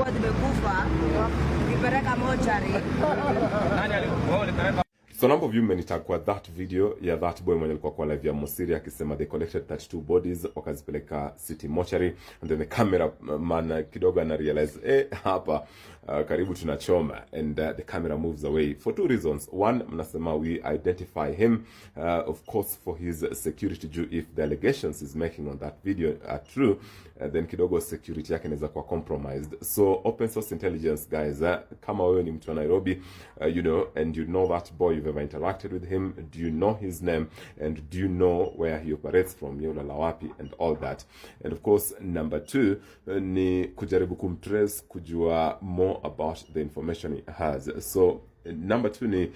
Zilikuwa zimekufa, tukipeleka mochari. Nani alikuwa ulipeleka? So number of you mmenitag kwa that video ya that boy mwenye alikuwa kwa live ya Mosiria akisema they collected 32 bodies, wakazipeleka city mortuary, and then the camera man kidogo ana realize, eh, hapa karibu tunachoma, and the camera moves away for two reasons. One, mnasema we identify him, of course for his security, juu if the allegations he's making on that video are true, then kidogo security yake inaweza kuwa compromised. So open source intelligence, guys, kama wewe ni mtu wa Nairobi, and you know that boy, you've ever interacted with him, do you know his name and do you know where he operates from, ye ulala wapi and all that? And of course number two, ni kujaribu kumtrace, kujua more about the information he has. So number two ni,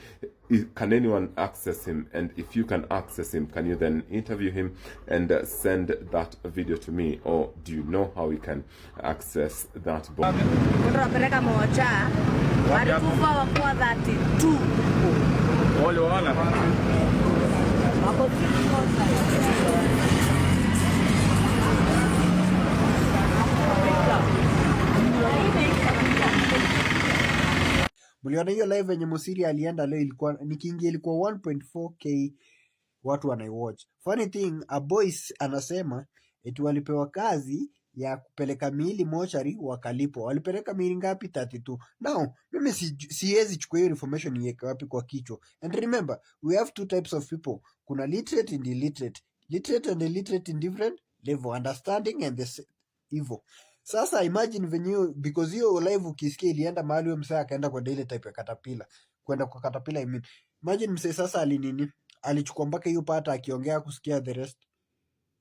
can anyone access him? And if you can access him, can you then interview him and send that video to me? Or do you know how we can access that boy? Tunapeleka mocha, walikufa wakuwa 32. Waliwaona? Wako city mochari. Mliona hiyo live yenye Musiri alienda leo, ilikuwa nikiingia ilikuwa 1.4K watu wanaiwatch. Funny thing, a boys anasema eti walipewa kazi ya kupeleka miili mochari wakalipwa. Walipeleka miili ngapi? 32. Now, mimi siwezi chukua hiyo information niweke wapi kwa kichwa. And remember, we have two types of people. Kuna literate and illiterate. Literate and illiterate in different level, understanding and the hivyo. Sasa imagine venye hiyo, because hiyo live ukisikia ilienda mahali huyo msee akaenda kwa daily type ya Caterpillar. Kwenda kwa Caterpillar, I mean. Imagine msee sasa alinini, alichukua mpaka hiyo part akiongea kusikia the rest.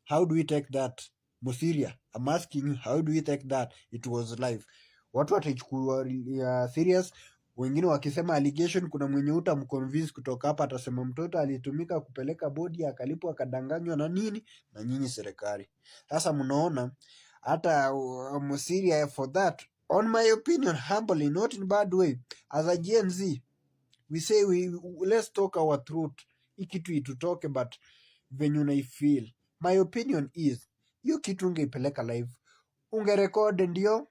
How do we take that? Musiria, I'm asking you, how do we take that? It was live. Watu wataichukua serious, wengine wakisema allegation, kuna mwenye utamconvince kutoka hapa atasema mtoto alitumika kupeleka body akalipwa akadanganywa na nini na nyinyi serikali. Sasa mnaona hata Musiria for that, on my opinion, humbly, not in bad way, as a Gen Z, we say we let's talk our truth, hii kitu itutoke, but venye unaifeel, my opinion is hiyo kitu ungeipeleka live, ungerecord ndio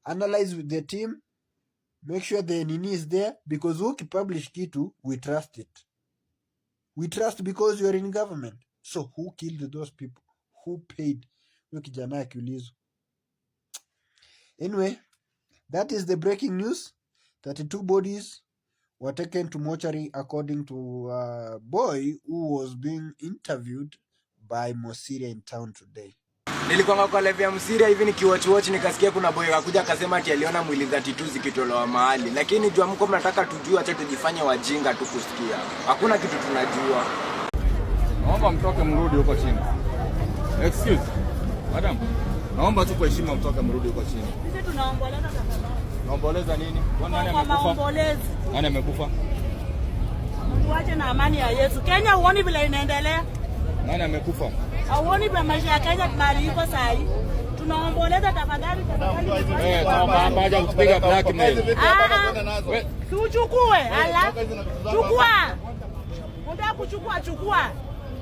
analyze with the team, make sure the nini is there, because ukipublish kitu, we trust it, we trust because you are in government. So who killed those people? Who paid? Huyo kijana akiulizwa. Anyway, that is the breaking news. 32 bodies were taken to mortuary according to a boy who was being interviewed by Mosiria in town today. Nilikuwa kwa live ya Msiria hivi nikiwatch watch, nikasikia kuna boy akakuja akasema ati aliona mwili 32 zikitolewa mahali, lakini jua mko mnataka tujue, acha tujifanye wajinga tu kusikia. Hakuna kitu tunajua. Naomba mtoke mrudi huko chini. Excuse. Madam, naomba tu kwa heshima mtoke mrudi huko chini. Sisi tunaomboleza tafadhali. Naomboleza nini? Kwani nani Kwa amekufa? maombolezi. Nani amekufa? Tuache na amani ya Yesu. Kenya huoni vile inaendelea? Nani amekufa? Hauoni vile maisha ya Kenya mahali iko saa hii? Tunaomboleza tafadhali, tafadhali. Eh, toka hapa, acha kutupiga blackmail. Ah, We, si uchukue, ala. Chukua. Unataka kuchukua, chukua.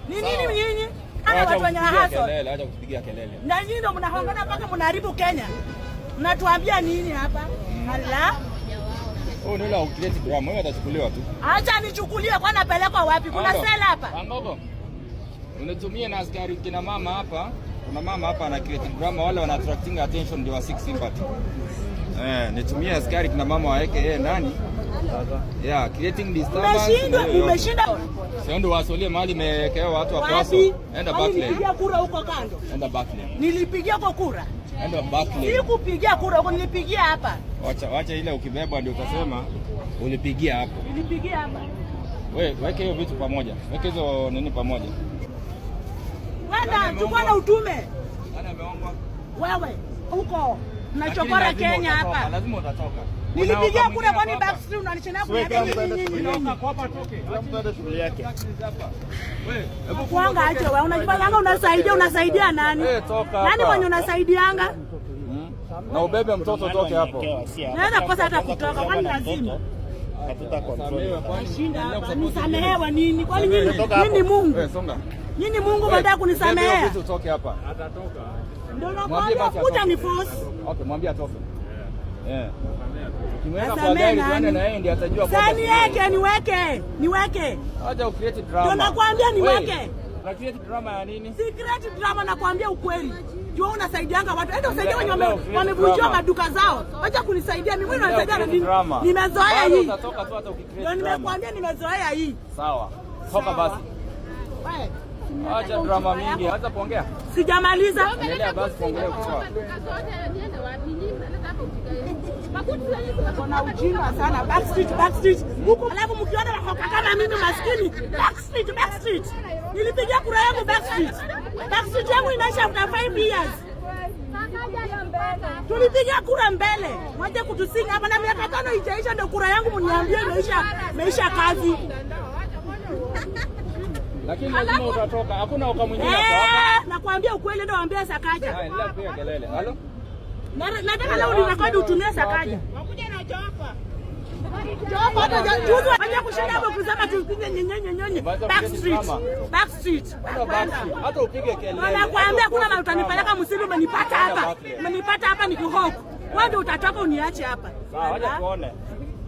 Ni nini nyinyi? Ana acha watu wenye kutupigia hustle. kelele, acha kutupigia kelele. Na nyinyi ndio mnahongana mpaka mnaharibu Kenya. Mnatuambia nini hapa? Ala. Huyu ni yule wa create drama, wewe atachukuliwa tu. Acha nichukulie, kwa napelekwa wapi? Kuna Ando. sela hapa. Angogo. Unitumie na askari kina mama hapa. Kuna mama hapa ana create drama, wale wana attracting attention ndio wa seek sympathy. Eh, nitumie askari kina mama waeke yeye ndani. Yeah, creating disturbance. Umeshindwa, ndio yote. umeshinda. Sio ndio wasolie mahali imewekewa watu wa Wapi? kwaso. Enda Kwani Barclay. nilipigia kura huko kando? Enda Barclay. Nilipigia kwa kura. Enda Barclay. Sikupigia kura huko, nilipigia hapa. Wacha wacha ile ukibebwa ndio utasema ulipigia hapo. Nilipigia hapa. We, weke hiyo vitu pamoja. Weke hizo nini pamoja. Wenda chukua na utume. Nani ameombwa? Wewe huko mnachokora Lakini lazima Kenya utatoka, hapa. Lazima utatoka. Nilipigia kura, kwani backstreet unanishinda kuniambia nini nini nini? Kwanga aje wewe, unajifanyanga unasaidia, unasaidia nani? Eh, toka Nani hapa. mwenye unasaidianga? Na ubebe mtoto toke hapo. Naweza kosa hata kutoka, kwani lazima? Shinda hapa, nisamehewa nini? Kwani nyinyi nyinyi Mungu? Wewe songa. Nyinyi Mungu mnataka Bebe hiyo kunisamehea? vitu utoke hapa. Ndio Mwambie nakwambia basi kuja atoke. ni force. Okay, mwambie atoke. Eh. Ukimweka kwa Asamee gari nani? tuende na yeye ndiye atajua Sasa kwamba niweke, niweke, niweke. Acha ucreate drama. Ndio nakwambia niweke. Wewe, una create drama ya nini? Si create drama, nakwambia ukweli. Jua unasaidianga watu. Enda usaidie wenye Leo create wamevunjiwa drama. maduka zao. Wacha kunisaidia mimi. Wewe unanisaidia na Create nini? drama. Nimezoea Bado hii. utatoka tu hata ukicreate Ndio drama. nimekuambia nimezoea hii. Sawa. Toka basi. Acha drama mingi. Acha kuongea. Sijamaliza. Endelea basi kuongelea kutoa. Kuna ujinga sana. Backstreet, backstreet. Huku alafu mkiona wahoka kama mimi maskini. Backstreet, backstreet. Nilipigia kura yangu backstreet. Backstreet yangu inaisha after 5 years. Tulipiga kura mbele, waje kutusinga hapa na miaka 5 ijaisha, ndio kura yangu mniambie imeisha, imeisha kazi. Lakini lazima utatoka. Hakuna uka mwingine hapo hapa. Eh, nakwambia ukweli, ndio waambia Sakaja. Haya, endelea kupiga kelele. Halo? Nataka leo nirekodi utumie Sakaja. Jopa hata juzi waje kushinda hapo kusema tupige nyenye nyenye. Backstreet. Backstreet. Hata backstreet. Hata upige kelele. Nakwambia kuna mahali utanipeleka msini, umenipata hapa. Umenipata hapa nikihoku. Wewe ndio utatoka uniache hapa. Sawa, wacha tuone.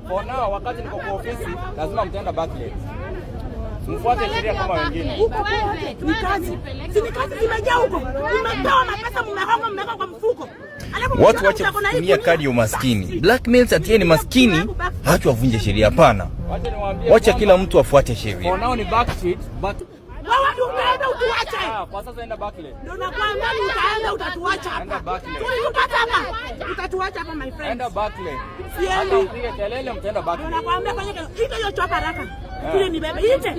For now, wakati niko kwa ofisi, lazima mtaenda Barclays. Mfuate sheria kama wengine. Huko kote ni kazi, si ni kazi zimejaa huko. Mmepewa mapesa, mmehonga, mmeweka kwa mfuko. Alafu Watu mkiona wache mtu ako na hii kutumia gunia, kadi ya umaskini. backstreet. Blackmail ati ni maskini, hacho avunje sheria. Hapana, Wacha niwaambie. wacha kwamba kila mtu afuate sheria. For now ni Backstreet, but Wewe ndio utaenda utuache. ah, kwa sasa enda Barclays. Ndio nakwambia ni utaenda utatuacha Enda hapa. Barclays. Tulipata hapa. Utatuacha hapa my friend. Enda Barclays. Siendi. Hata upige kelele mtaenda Ndio Barclays. nakwambia fanya kelele. Ite hiyo chopa haraka. Kile ni bebe. Ite.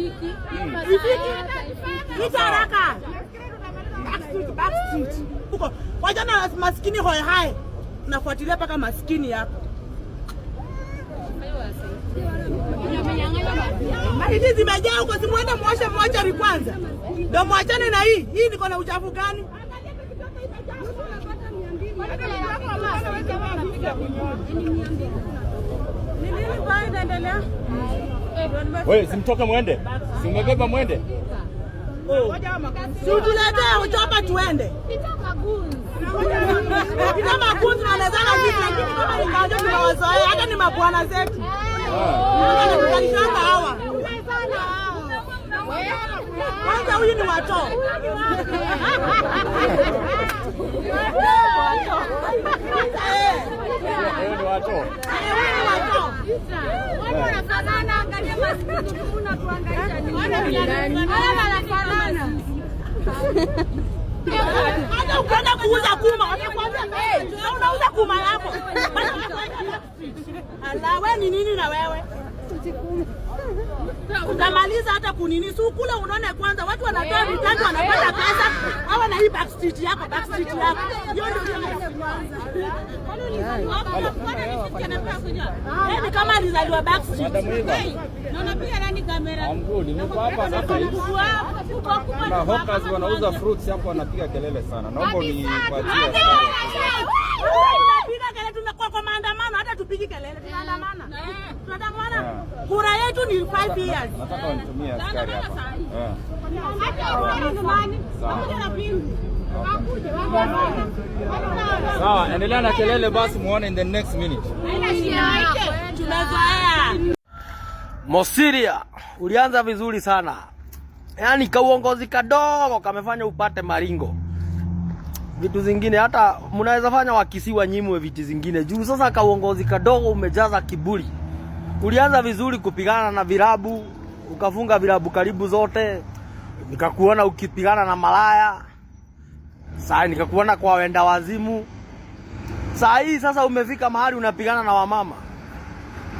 Ifiki. Ite haraka. Backstreet, backstreet. Huko. Wajana maskini hoi hai. Nafuatilia mpaka maskini hapa. Mahindi zimejaa huko, si muende muoshe mochari kwanza, ndio mwachane na hii. Hii niko na uchafu gani? Ni nini kwa inaendelea? Wewe simtoke mwende. Si umebeba mwende? Si utuletee uchopa tuende. Kita makunzi wanawezana sisi, lakini kama ni kawaida tumewazoea, hata ni mabwana zetu. Wanatukalishanga hawa. Kwanza huyu ni wato. Wewe ni watu. Huyu ni wato. Hata ukienda kuuza kuma watakwambia "Wewe unauza kuma yako." Ala, we ni nini na wewe? Utamaliza hata kunini, si ukule unaone kwanza. Watu wanatoa vitatu wanapata pesa, hawa na hii backstreet yako, backstreet yako. Hiyo ndio Yaani kama alizaliwa backstreet. Madam Eva. I'm good. Niko hapa sasa hivi. Kuna hawkers wanauza fruits hapo wanapiga kelele sana. Naomba unipatie. Tunapiga kelele, tumekuwa kwa maandamano, hata tupigi kelele, tunaandamana. Tunaandamana. Kura yetu ni 5 years. Nataka wanitumie askari hapa. Eh. Sawa, endelea na kelele basi muone in the next minute. Tumezoea. Mosiria, ulianza vizuri sana. Yaani kauongozi kadogo kamefanya upate maringo. Vitu zingine hata mnaweza fanya Wakisii wanyimwe viti zingine. Juu sasa kauongozi kadogo umejaza kiburi. Ulianza vizuri kupigana na vilabu, ukafunga vilabu karibu zote. Nikakuona ukipigana na malaya. Sasa nikakuona kwa wenda wazimu. Saa hii sasa umefika mahali unapigana na wamama.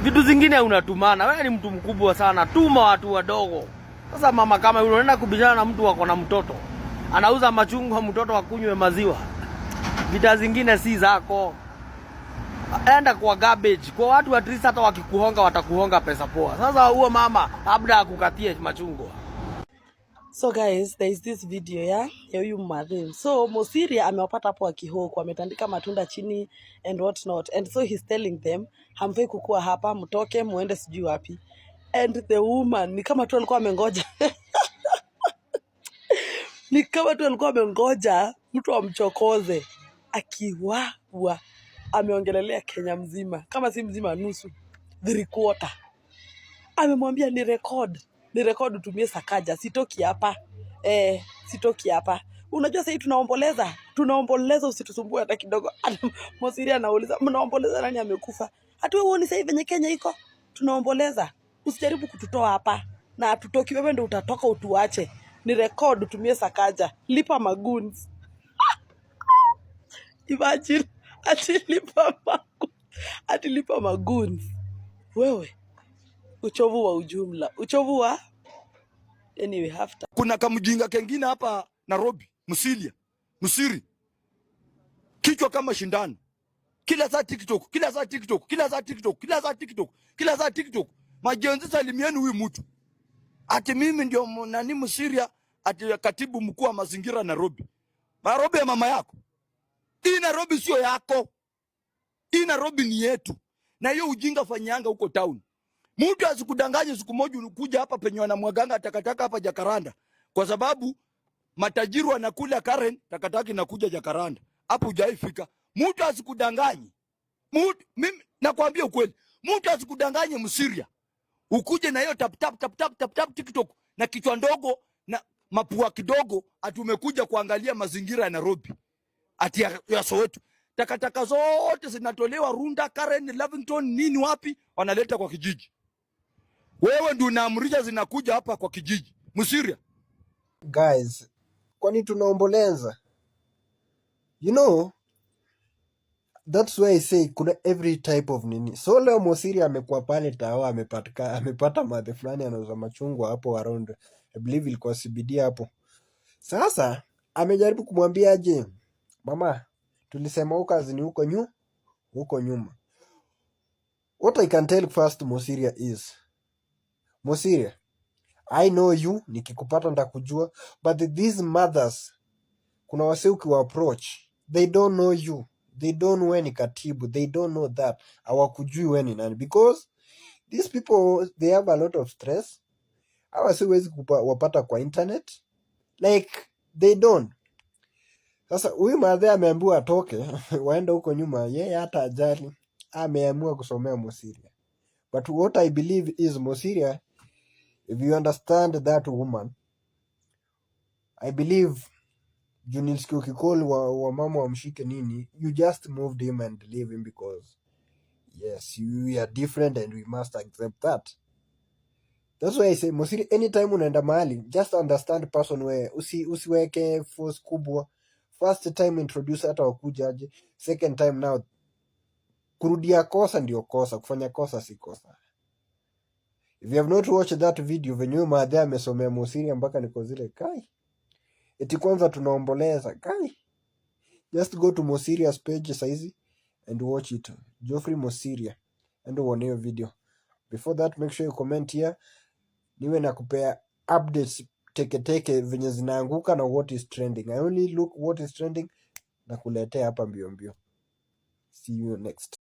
Vitu zingine unatumana. Wewe ni mtu mkubwa sana, tuma watu wadogo. Sasa mama kama yule unaenda kubishana na mtu wako na mtoto anauza machungwa, mtoto akunywe maziwa. Vita zingine si zako. Enda kwa garbage, kwa watu at least hata wakikuhonga watakuhonga pesa poa. Sasa huo mama labda akukatie machungwa. So guys, there is this video ya huyu madhe. So Mosiria amewapata hapo wakihoku, ametandika matunda chini and what not. And so he's telling them, hamfai kukua hapa, mtoke muende sijui wapi. And the woman ni kama tu alikuwa amengoja ni kama tu alikuwa amengoja mtu amchokoze akiwawa. Ameongelelea Kenya mzima, kama si mzima nusu, three quarter. Amemwambia ni record, ni record utumie Sakaja, sitoki hapa. Eh, sitoki hapa. Unajua sasa tunaomboleza, tunaomboleza, usitusumbue hata kidogo. Mosiria anauliza, mnaomboleza nani amekufa? Hata wewe huoni sasa venye Kenya iko? Tunaomboleza. Usijaribu kututoa hapa. Na hatutoki, wewe ndio utatoka utuache. Ni record utumie Sakaja. Lipa magoons. Imagine ati lipa magoons. Ati lipa magoons. Wewe uchovu wa ujumla, uchovu wa anyway, after. Kuna kamjinga kengine hapa Nairobi, Msilia, Msiri, kichwa kama shindano, kila saa TikTok, kila saa TikTok, kila saa TikTok, kila saa TikTok, kila saa TikTok. Majenzi, salimieni huyu mtu ati mimi ndio nani Msiria, ati katibu mkuu wa mazingira Nairobi. Nairobi ya mama yako? Hii Nairobi sio yako, hii Nairobi ni yetu, na hiyo ujinga fanyanga huko town. Mtu asikudanganye siku moja ulikuja hapa penye wanamwaganga takataka hapa Jakaranda, kwa sababu matajiri wanakula Karen, takataka inakuja Jakaranda. Hapo hujaifika. Mtu asikudanganye. Mtu, mimi nakwambia ukweli, mtu asikudanganye Msiria. Ukuje na hiyo tap tap tap tap tap tap TikTok na kichwa ndogo na mapua kidogo, ati umekuja kuangalia mazingira ya Nairobi, ati ya Soweto. Takataka zote zinatolewa Runda, Karen, Lavington, nini wapi, wanaleta kwa kijiji. Wewe ndio unaamrisha zinakuja hapa kwa kijiji. Msiria. Guys, kwani tunaomboleza? That's why I say kuna every type of nini. So leo Mosiria amekuwa pale Tao, amepata madhe fulani anauza machungwa hapo around, I believe ilikuwa CBD hapo. Sasa amejaribu kumwambia aje, mama, tulisema huko kazi ni huko nyuma. What I can tell first Mosiria is, Mosiria, I know you, nikikupata nitakujua, but these mothers, kuna wase ukiwa approach, they don't know you, they don't know we ni katibu, they don't know that, hawakujui we ni nani, because these people, they have a lot of stress. Hawa si huwezi wapata kwa internet, like they don't. Sasa huyu madhe ameambiwa atoke waende huko nyuma, yeye hata ajali, ameamua kusomea Mosiria. But what I believe is, Mosiria, if you understand that woman, I believe juu nilisikia ukicall wa mama wamshike nini, you just moved him and leave him because yes, we are different and we must accept that. That's why I say Mosiri, anytime unaenda mahali, just understand person we usiweke force kubwa. First time introduce hata wakuja aje, second time now kurudia kosa ndio kosa, kufanya kosa si kosa. If you have not watched that video venye huyo madhe amesomea Mosiria mpaka niko zile kai, eti kwanza tunaomboleza kai, just go to Mosiria's page saizi and watch it. Geoffrey Mosiria, and uone hiyo video. Before that, make sure you comment here, niwe na kupea updates teketeke venye zinaanguka na what is trending. I only look what is trending na kuletea hapa mbio mbio. See you next.